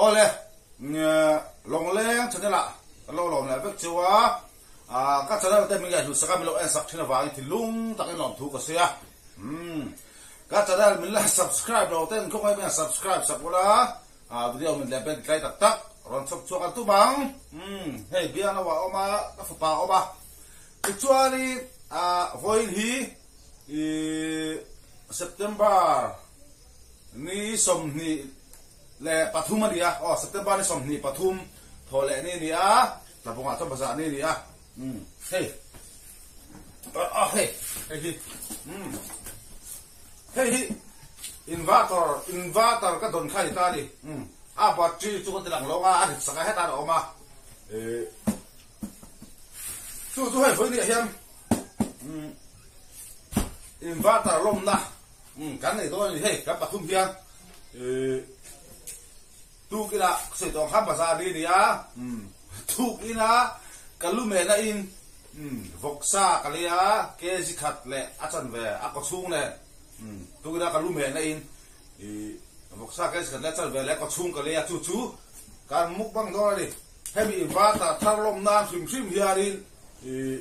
Awle, Lawngleng channel ah ka lo lawm leh vek cheu a, ka channel te min ngaihhlut sak a, min lo en sak thin avangin thinlung takin lawmthu ka sawi a. Ka channel min la subscribe lo ten khawngaih min subscribe sak ula, video min leh pen tlai tak tak rawn chhawp chhuak an tum ang. Hei biang lo ah awm a, ka fapa a awm a. Tichuanin vawiin hi September ni 23 a ni a, aw September ni 23 thaw leh ni a ni a, Tlabungah chuan bazar ni a ni a, umm hei ah hei hei hi umm hei hi inverter inverter ka dawn kha a ni ta a ni, umm a battery chu ka ti lang lo a, a rit sak a hetah a awm a, eh chu chu hei vawi ni ah hian umm inverter lawmna. Umm kan nei dawn a ni hei kan pathum hian ih tuk ina sawi tawh ang khan bazar ni a ni a umm tuk ina ka lu mehna in umm vawksa ka lei a kg khat leh a chanve a kaw chhung nen umm tuk ina ka lu mehna in ih vawksa kg khat leh a chanve leh a kaw chhung ka lei a chu chu kan mukbang dawn a ni hemi inverter thar lawm nan hrim hrim hianin ih.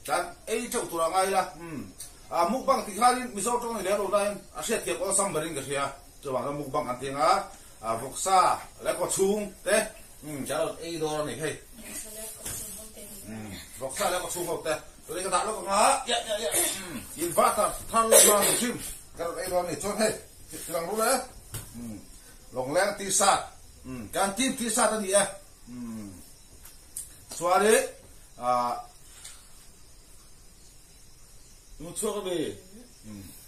Kan ei teuh tur a ngai la. Umm. A mukbang tih khanin Mizo tawng ni lem lo nain a hriatthiam awlsam berin ka hria. Chuvang chuan mukbang an ti ang a, a vawksa leh kawchhung te umm kan rawn ei dawn a ni hei. Umm vawksa leh kawchhung ho te tuni ka dah lawk ang a, ya ya ya umm inverter thar lawk nan hrim kan rawn ei dawn a ni. Chuan hei ti lang ru le umm lawngleng t-shirt umm kan team t-shirt a ni e umm chuanin ah Nu chhuak a mi.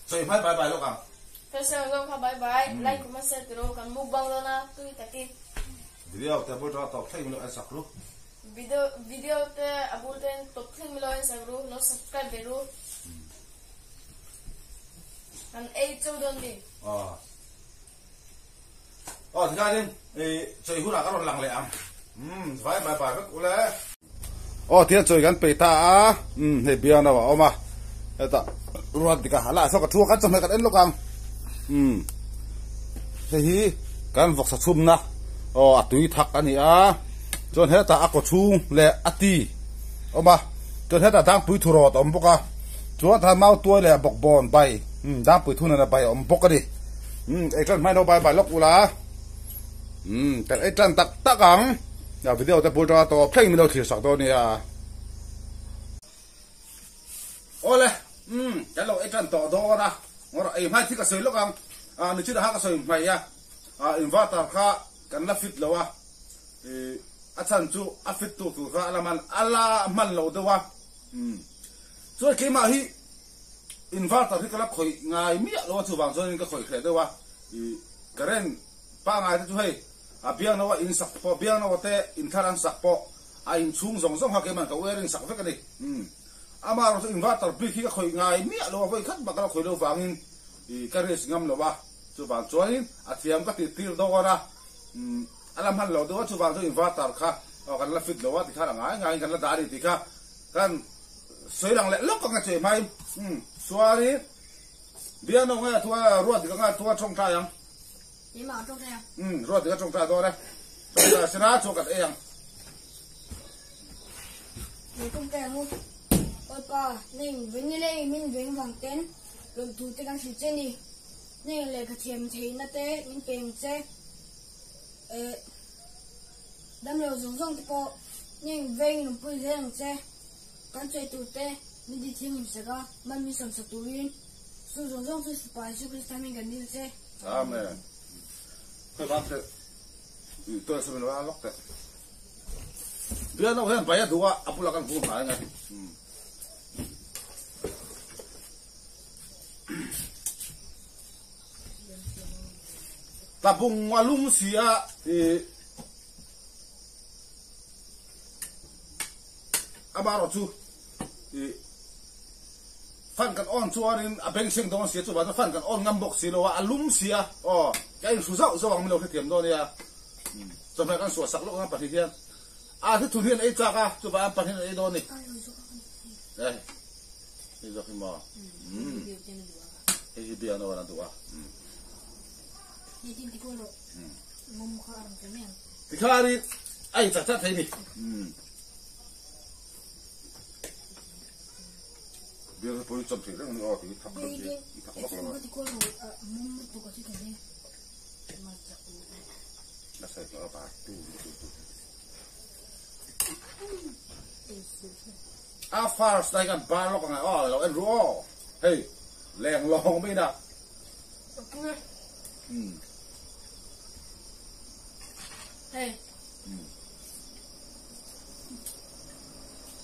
Sawi hmai bai bai lawk ang. First time zawng kha bai bai. Like kuma share tiro kan mukbang dawn a tui takin. Video te bul tanga tawp thleng milo en sak ru. Video video te a bul ten tawp thleng milo en sak ru lo subscribe ve ru. Kan ei chau dawn mi. Aw. Aw tikhanin chawi hunah ka rawn lang leh ang. Umm vai bai bai vek ule. Aw tihian chawi kan peih ta a, umm hei biang deuh a awm a, hetah ruat dik a lah saw ka thu a kan chawhmeh kan en lawk ang. Umm hei hi kan vawksa chhumna aw a tui thak a ni a, chuan hetah a kaw chhung leh a ti awm a, chuan hetah dangpui thu rawt a awm bawk a, chuan tah mau tuai leh bawkbawn bai umm dangpui thu nena bai a awm bawk a ni. Umm ei tan hmai no bai bai lawk ula umm kan ei tan tak tak ang a video te bul tanga tawp thleng min lo thlir sak dawn nia awle umm kan lo ei tan tawh dawn a ngawr ei hmai thi ka sawi lawk ang a ni chin aha ka sawi hmai a a inverter kha kan la fit lo a i a chhan chu a fit tu tur kha a la man a la hman lo deuh a umm chuan keimah hi Inverter hi ka la khawih ngai miah lo a, chuvang chuanin ka khawih hreh deuh a, ih current pangngai te chu hei a biangno a in sak pawh biangno te inthar an sak pawh a inchhung zawng zawng kha keiman ka wiring sak vek a ni. Umm amaherawh chu inverter bik hi ka khawih ngai miah lo a, vawi khat bak ka la khawih lo vangin ih ka risk ngam lo a, chuvang chuanin a thiam ka tih tir dawn a, umm a la hman lo deuh a, chuvang chu inverter kha aw kan la fit lo a tikhan a ngai ngaiin kan la dah a ni tih kha kan Sawi lang leh lawk ang a che hmai. Umm chuanin Biano nge a thua ruat dik anga thua tawngtai ang. Keimah a tawngtai ang. Umm ruat dik a tawngtai dawn e. Tawngtai sena chu kan ei ang. Lo tawngtai ang u. Awi pa, neng veng ni leng min veng vang ten rawn tu te kan hrilh che ni. Neng lehkha thiam theihna te min pe ang che. Eh damlo zawng zawng te pawh neng veng in awmpui zel ang che. Kan sawi tur te min ti thianghlim sak a, man min sawm sak turin chu zawng zawng chu Fapa Jesu Krista hming kan dil che. Amen. Khoi bang te toi samin wa lok te. Bia no hian bai a duh a, a bula kan vung hnai ngai. Tlabung a lum si a i Amaherawh chu ih fan kan on chuanin a beng seng dawn sia chuvang chuan fan kan on ngam bawk si lo a, a lum si a aw ka inhru zauh zauh ang min lo hrethiam dawn nia chawhmeh kan suah sak lawk ang pahnih hian a thi thun hian ei chak a chuvang an pahnih an ei dawn a ni eh hei zawk hi maw umm hei hi biak na a duh a umm. Tikhanin a in chat chat thei ni. Beer hi pawhin chawm thei reng a ni aw tih hi thak deuh hi i thak vak lo a. A sawi tawh a bar tu tu tu. A first lai kan bar lawk angai aw lo en ru aw. Hei leng lawng mai na. Hei.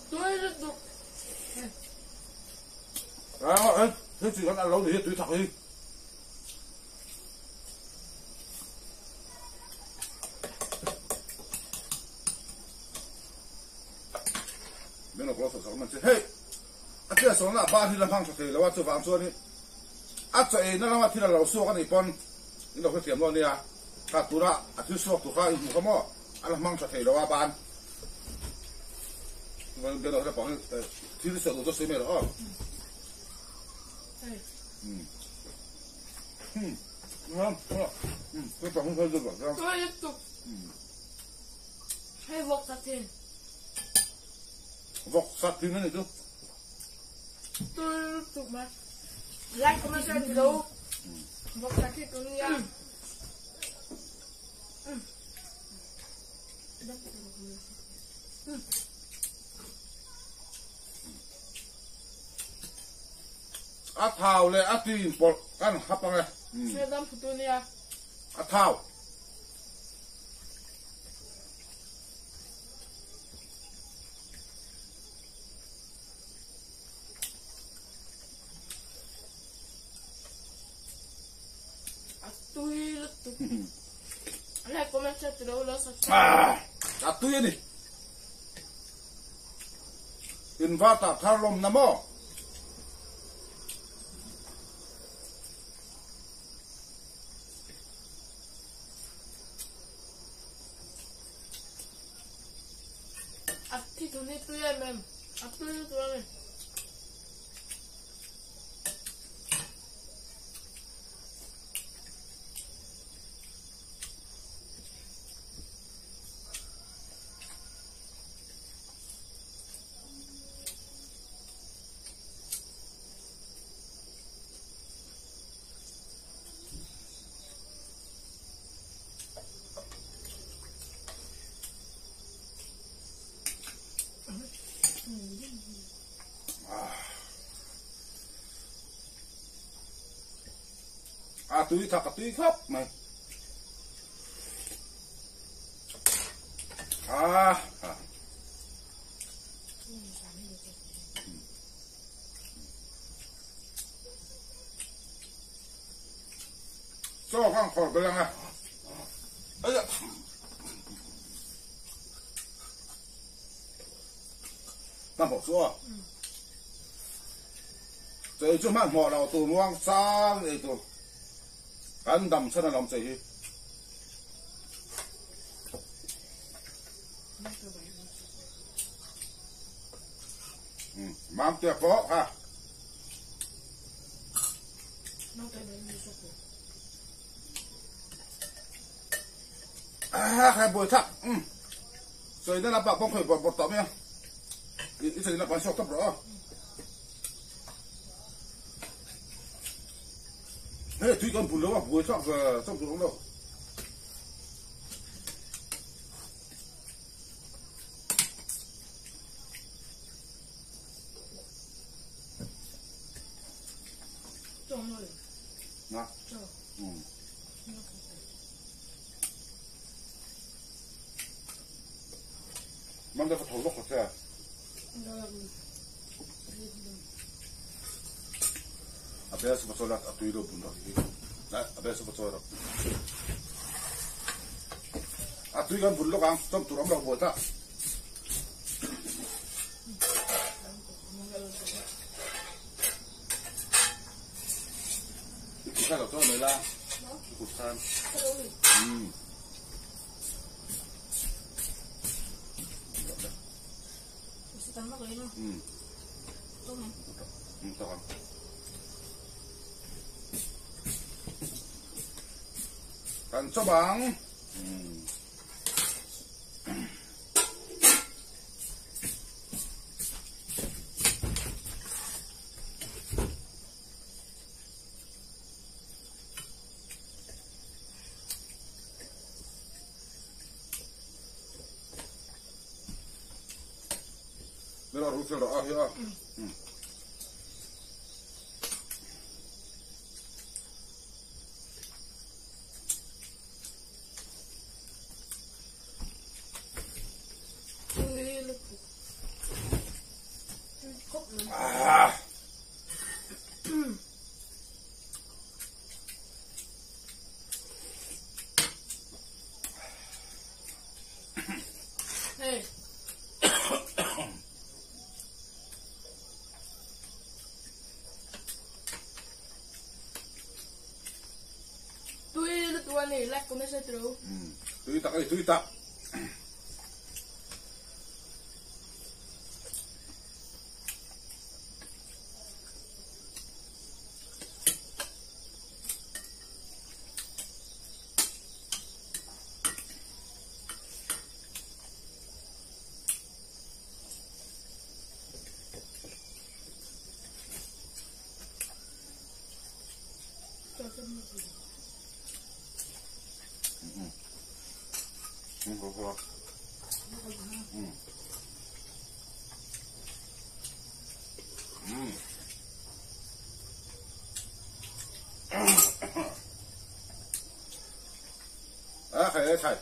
Tui lutuk. À, thế chỉ cần ăn lâu thì tui thật đi. Min lo close sak man che. Hei. A tia sawn a ban hi la hmang tha thei lo a chuvang chuan a chaw ei na lama thil a lo suak a nih pawn in lo hrethiam dawn nia. Kha tura a thil suak tur kha in hmuh kha maw a la hmang tha thei lo a ban. Chuan ben lo pang thil suak tur chu sawi mai rawh aw. Hmm. Hmm. Hmm. Hmm. Hei vawk sa thin. Vawk sa thin a ni chu. Tui lutuk mai. Like comment share ti lo. Vawk sa khi tu nia. A thau leh a tui inpawlh kan hap ang e. Hriat dam phutu nia. A thau. A tui lutuk. Like comment share ti lo lo subscribe. A tui a ni. Inverter thar lawm na maw? A thi thun hi tui em em. A tui lutuk a ni. A tui thak a tui khawp mai. A ha. Chaw kha ang khawr belh ang a. Aia. Hmanhmawh chu aw. Chei chu hmanhmawh lo tur muang chang ei tur. Kan dam chhan alawm chei hi. Mam tia pawh kha. Ah, khai bui thak. Chei na lamah pawh khawi bawrh bawrh tawh mai a. I chei lamah chhuak tawp rawh aw. Hei tui kan bul lo a buai thlak ve chawp duh lo. Na. Mang da ka tho lawk ka che. A bel chu va chawi la a tui deuh bun rawh hi. A bel chu va chawi rawh. A tui kan bun lawk ang chawm tur awm lo buai ta. I kut khan lo chawi mai la. I kut khan. Kan chaw bang. Mela ru fel rawh a hi a. Ah. Hei. Tui lutuk a ni, like comment share tiro. Tui tak a ni, tui tak. A khai khai.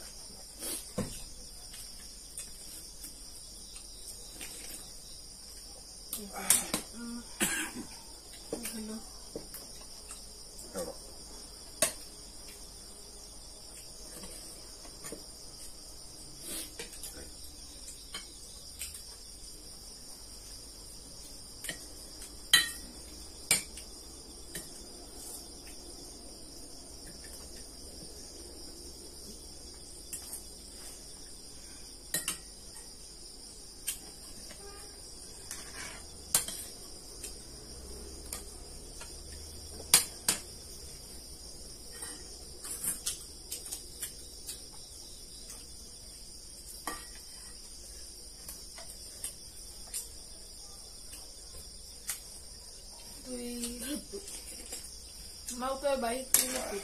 Mau ke baik tui lutuk.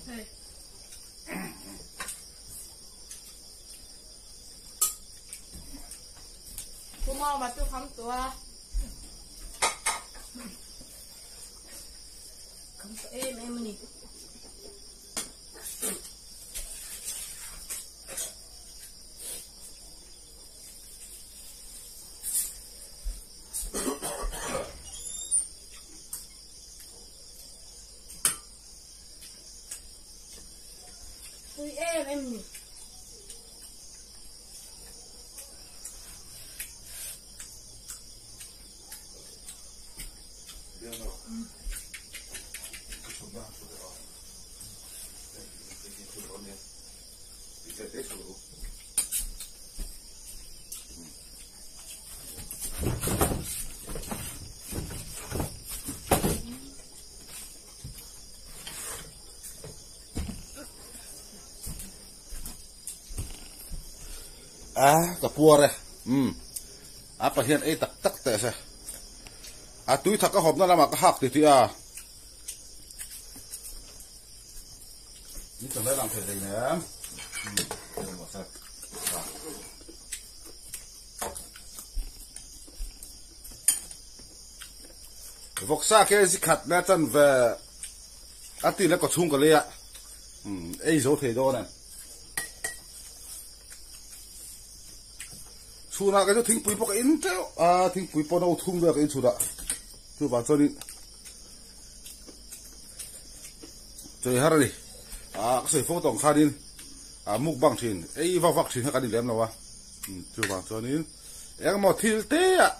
Hei. Kuma ma chu kham tua. Kham ta em em ani. Tui em em ni. A ka puar e umm a pahian ei tak tak teh se a tui thak a hawpna lamah ka hak titih a ni chawlh lai lang thei hlei nem vawksa kg khat na chan ve a ti le kawchhung ka lei a ei zo thei dawn em. Chhunah kei chu thingpui pawh ka in teuh a, thingpui pawh no thum vel ka in chhunah chuvang chuanin chawi har a ni. Ah ka sawi fo tawng khanin ah mukbang thin ei vak vak thin kha kan inlem lo a, chuvang chuanin engemaw thil te ah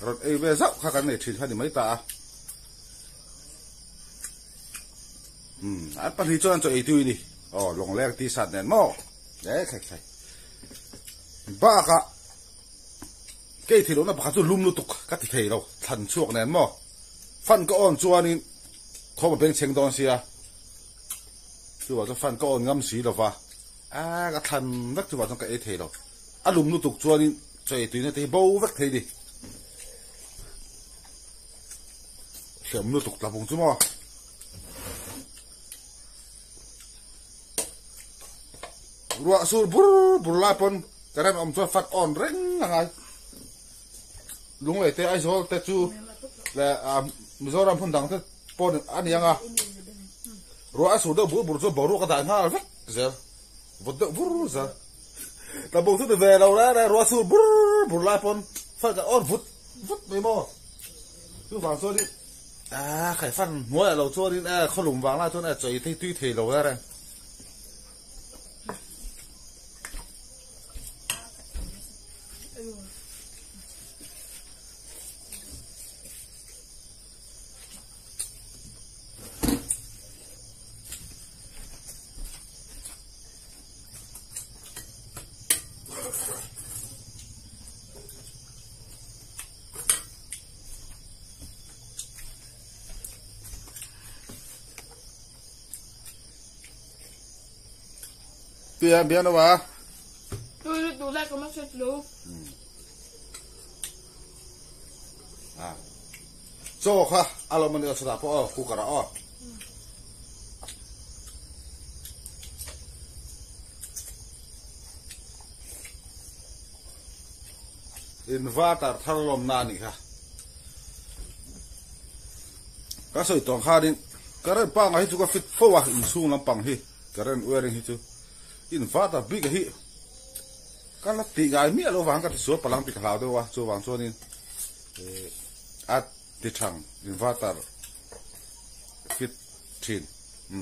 rawn ei ve zauh kha kan nei thin kha a ni mai ta a. An pahnih chuan chaw ei tui a ni. Aw lawngleng t-shirt nen maw? E khai khai. Bakah kei thei lohna pakhat chu lum lutuk ka ti thei lo thlan chhuak nen maw? Fan ka on chuanin thawm a beng chheng dawn sia. Chuvang chuan fan ka awn ngam si lova, a ka thlan vek chuvang chuan ka ei thei lo. A lum lutuk chuanin chaw ei tuina te hi bo vek thei ni. Hriam lutuk tlabung chu maw. Ruah sur bur bur lai pawn current awm chuan fan on reng a ngai. Lunglei te Aizawl te chu leh Mizoram hmun dang te pawn a ni ang a. Ruah a sur deuh bur bur chuan boruak a dah nghal vek zel. Vawt deuh bur zel. Tlabung chu ni ve lo reng reng ruah sur bur bur lai pawn fan kan on vut vut mai maw. Chuvang chuanin ah khai fan hnuaiah lo chuanin eh khawlum vang lai chuan eh chawi te hi tui thei lo reng reng. Tia bian wa. Tôi đủ lại có mắt sạch luôn. À. Cho kha alo man ở sura po cooker a. Inverter thar lawm na anih kha. Ka sawi tawng khanin current panga hi chu ka fit fo a inchhung lampang hi current wiring hi chu inverter bik a hi ka la tih ngai miah lo vang ka ti sual palang tih ka hlau deuh a chuvang chuanin a ti thang inverter fit thin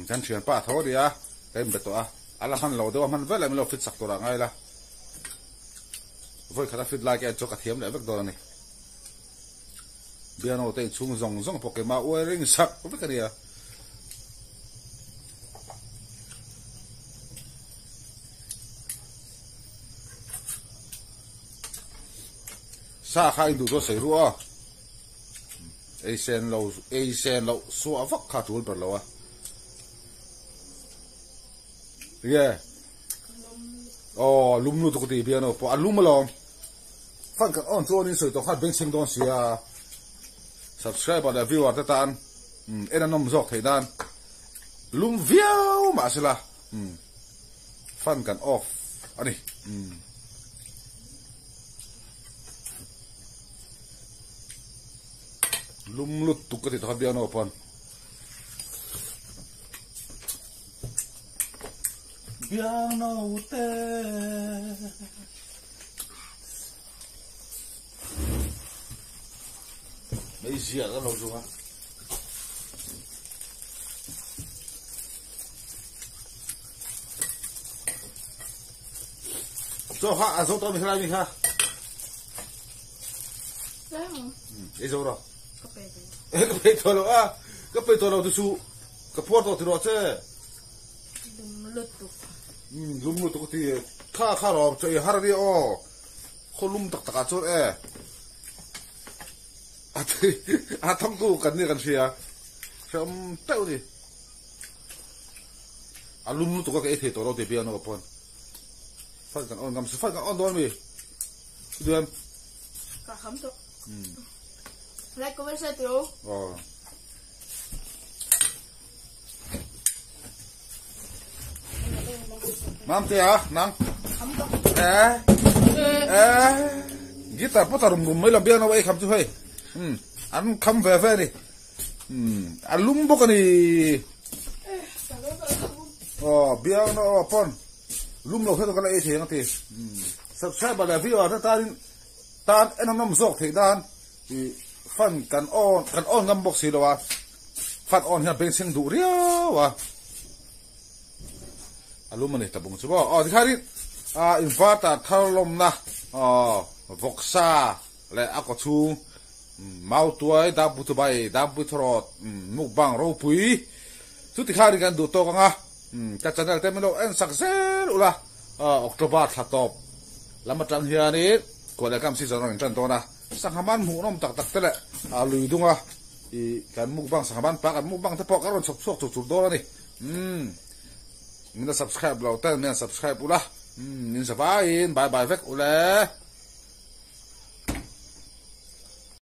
kan thianpa a tho a nia ka inbe tawh a a la hman lo deuh a hman vel em lo fit sak tur ah ngai la. Vawi khat a fit lai ka en chu ka thiam leh vek dawn a ni. Piano te inchhung zawng zawng pawh keimah wiring sak vek a nia. Sa kha induh chu a sawi ruah a, ei sen lo ei sen loh suah vak kha a tul ber lo a. Enge? Aw lum lutuk a ti piano pawh a lum alawm fan kan on chuan in sawi tawh khan bengchheng dawn sia subscriber leh viewer te tan en a nawm zawk theih nan lum viau mah se la fan kan off a ni. Lum lutuk ka ti tawh kha piano pawn. Biangno te. Mei ziah ka lo zung a. Chaw kha a zo tawh mi kha mi kha. Ei zo rawh. Ka pe tawh. Ka pe tawh lo a. Ka pe tawh lo chu Ka phuar tawh ti rawh che. Lum lutuk. Umm lum lutuk a ti. Kha kha rawh chaw i har a nia aw. Khaw lum tak tak ah chuan e. A ti a thawktu kan nia kan hria. Hreawm teuh a ni. A lum lutuk a ka ei thei tawh lo ti biak nawk pawn. Fan kan on ngam si fan kan on dawn mi. Duem. Ka kham tawh. Like comment share tiro. Aw. Mamte a nang. Eh. Eh. Guitar pawh ta rum rum mai lo biak no ei kham chu hei. Um an kham ve ve ni. Um a lum bawk a ni. Aw biak no pawn lum lo hian ka la ei thei ang a ti. Um subscriber leh viewer te tanin tan en an awm zawk theih nan Ih fan kan on kan on ngam bawk si lo a, fan on hian bengchheng duh riau a, a lum a ni tabung chu maw. Aw tikhanin ah inverter thar lawmna aw vawksa leh a kaw chhung mautuai dangpui thubai dangpui thawrawt mukbang ropui chu tikhanin kan duh tawk ang a, ka channel te min lo en sak zel ula October thla tawp lam atang hianin kuah leh kam season a rawn intan dawn a. Sangha man hmuhnawm tak tak te leh a lui dunga ih kan mukbang sangha man pa kan mukbang te pawh kan rawn chhawp chhuak chur chur dawn a ni. Umm. Min la subscribe lo ten min subscribe ula. Min zavaiin bye bye vek ule.